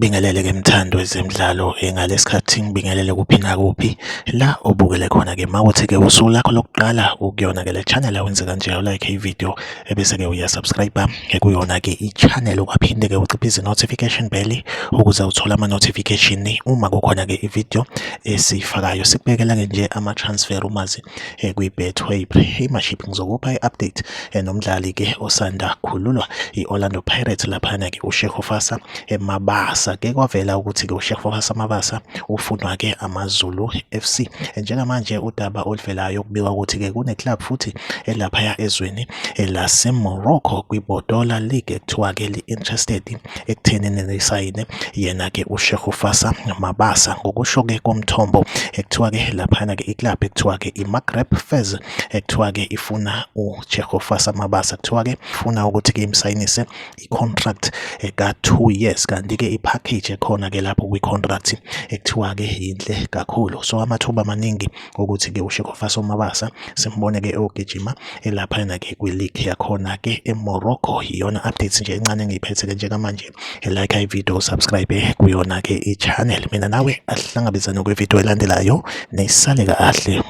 Ngikubingelele ke mthandi wezemidlalo ngalesikhathi ngibingelele kuphi nakuphi la obukele khona ke mawuthi ke usuku lakho lokuqala ukuyona ke le channel awenze kanje like i-video ebese ke uya-subscribe kuyona ke i-channel ukaphinde ke uciphize notification bell ukuze uthole ama-notification uma kukhona ke i-video esiyifakayo. Sikubekela ke nje ama-transfer umazi kwi-Betway Premiership. Ngizokupha i-update nomdlali ke osanda khululwa i-Orlando Pirates laphana ke uShekufasa Mabasa. Ke kwavela ukuthi ke uShekufasa Mabasa ufunwa ke AmaZulu FC. Njengamanje udaba oluvelayo kubikwa ukuthi ke kune-club futhi elaphaya ezweni laseMorocco kwiBotola League ekuthiwa ke li-interested ekuthenini lisayine yena ke uShekufasa Mabasa. Ngokusho ke komthombo ekuthiwa ke laphana ke iclub ekuthiwa ke iMaghreb Fez ekuthiwa ke ifuna uShekufasa Mabasa, kuthiwa ke ifuna ukuthi ke imsayinise i-contract ka-2 years, kanti ke i-package ekhona ke lapho kwi-contract ekuthiwa ke yinhle kakhulu. So amathuba amaningi ukuthi ke uShekufasa Mabasa simbone ke ogijima elaphana ke kwi-league yakhona ke eMorocco. Iyona updates nje encane engiyiphethe ke njengamanje. Like i-video, subscribe kuyona ke i-channel. Mina nawe asihlangabezane kwi-video elandelayo, nisale kahle.